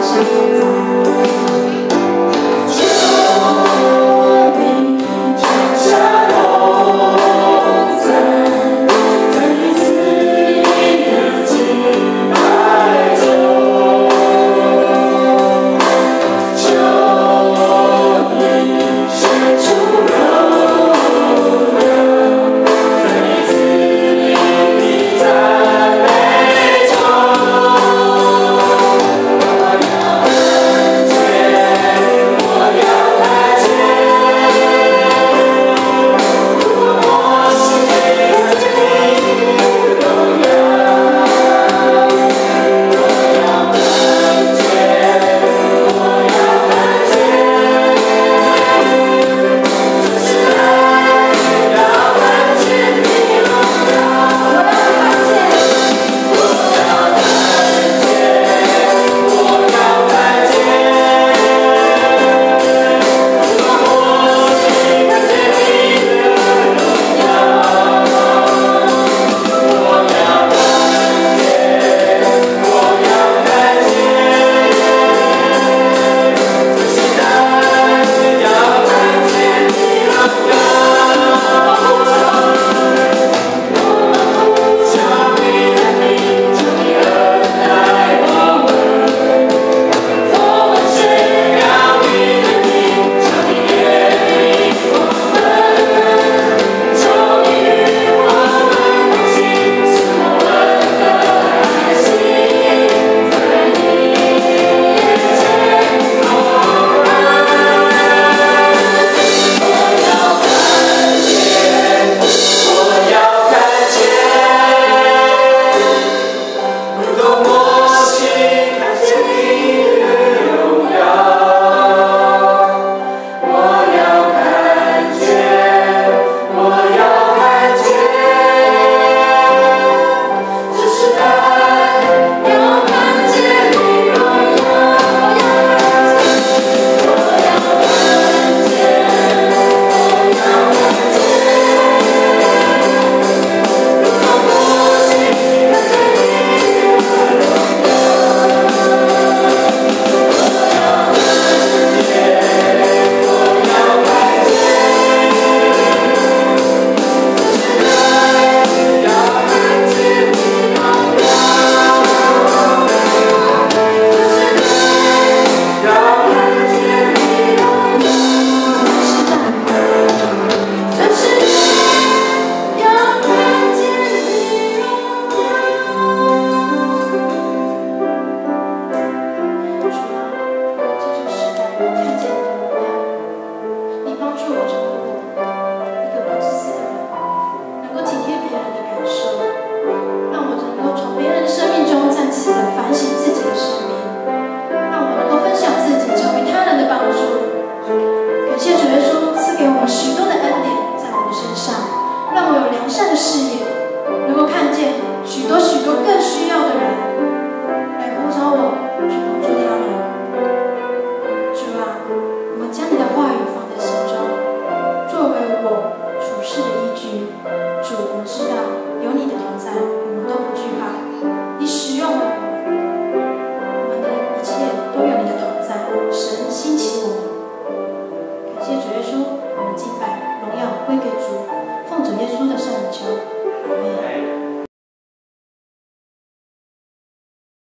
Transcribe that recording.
上同在。求你降下同在，再一次的敬拜中，求你显出荣耀，再一次的赞美中，我要看见，我要看见。如同摩西看见你的荣耀，我要看见，我要看见，这世代要看见你荣耀。我要看见，我要看见，我要看见，如同摩西看见你的荣耀。我要看见，我要看见，这世代要看见你荣耀。我们呼求你的名，求你恩待我们。我們宣告你的名，求你憐憫我們，求你與我們同行，賜我們得安息，在你面前同安。我要看見，我要看見，如同摩西看見你的榮耀。我要看見，我要看見，這世代要看見你榮耀。我要看見，我要看見，如同摩西看見你的榮耀。我要看見，我要看見，這世代要看見你榮耀。這世代要看見你榮耀。世代，這世代要看見你榮耀。主啊，這就是時代，我看見你的榮耀。你幫助我成為我一個不自私的人，能夠體貼別人的感受，讓我能夠從別人的生命中再次的反省自己的生命，讓我能夠分享自己，成為他人的幫助。感謝主耶穌賜給我們許多的恩典在我們身上，讓我有良善的視野，能夠看見許多許多更需要的人來呼召我去幫助他們。主啊，我們將你的話語放在心中，作為我處事的依據。主，我們知道有你的同在，我們都不懼怕。你使用了我們，我們的一切都有你的同在。神興起我們，感謝主耶穌，我們敬拜，榮耀歸給主，奉主耶穌的聖名求。